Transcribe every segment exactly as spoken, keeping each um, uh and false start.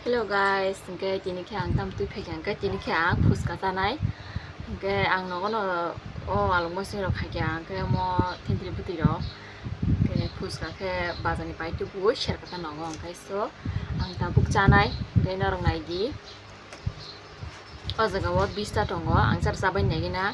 Hello guys, hwnkhe tini khe ang tamo twi phaikha, hwnkhe tini khe ang phuska chanai. Hwnkhe ang nogo no o along bwswk rok khaikha, hwnkhe omo thentwrwi bwtwi rok. Hwnkhe phuska khe bazar ni pai tubuwi serkha ta nogo, hwnkhe so ang tabuk chanai, hwnkhe norok naidi. O jaga o bista tongo, ang char chabai nai gina.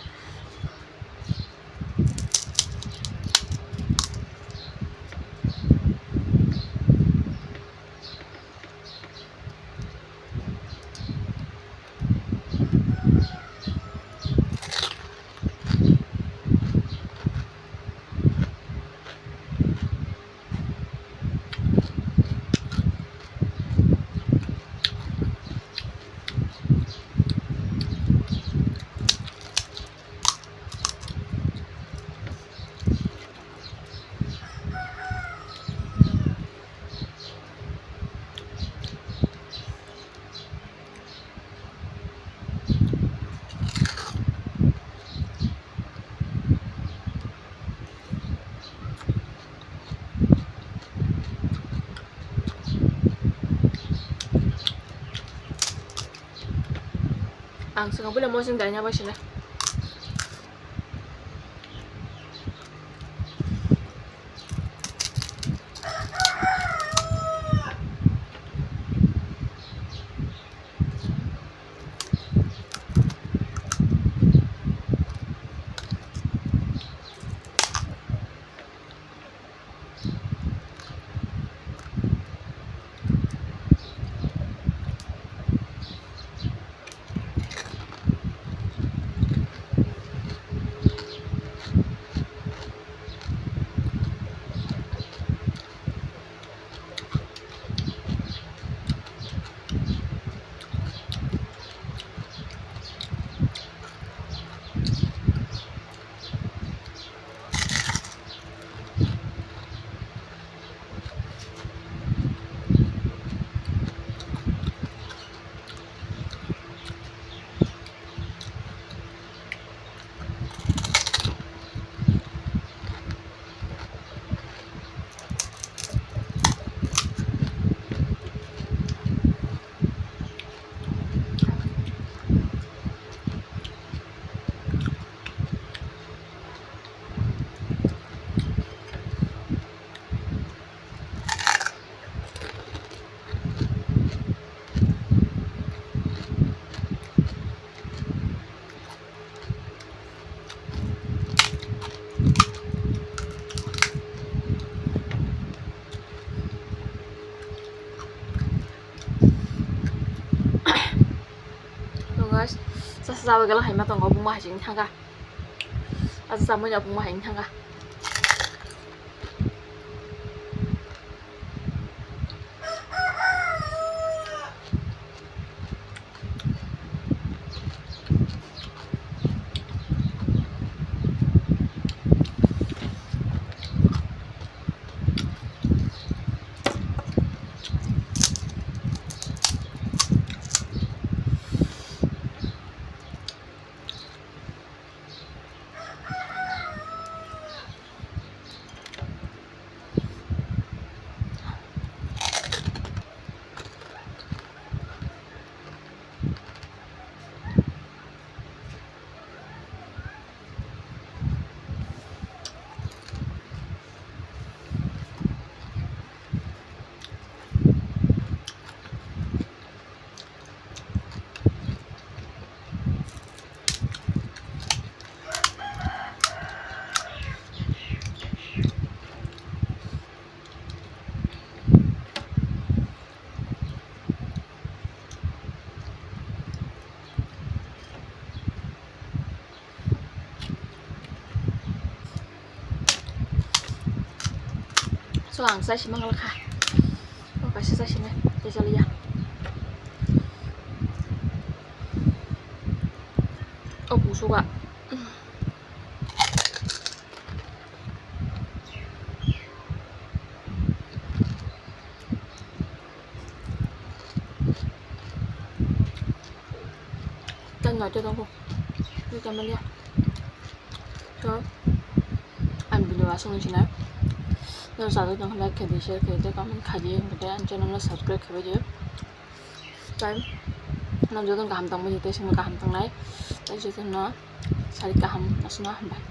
Ang swkang puila mosong daina bai sina. Tongo, sasa chawi gala haima tongo, buma hai sini thangkha. Asa samui no buma hai thangkha. So ang chai sima ngal kha. O kaisa chai sima tei chaliya. O pusuka. Tei noito tongo. Tei tamo liya. So, ang video aswk wngwi sinai. Norok sajak tongkha like khaidi, share khaidi, comment khaidi, hwnkhe tei ang channel no subscribe khaibai di. Time no joto kaham tongmani tei songno kaham tongnai, tei jotono sari kaham aswkno hambai.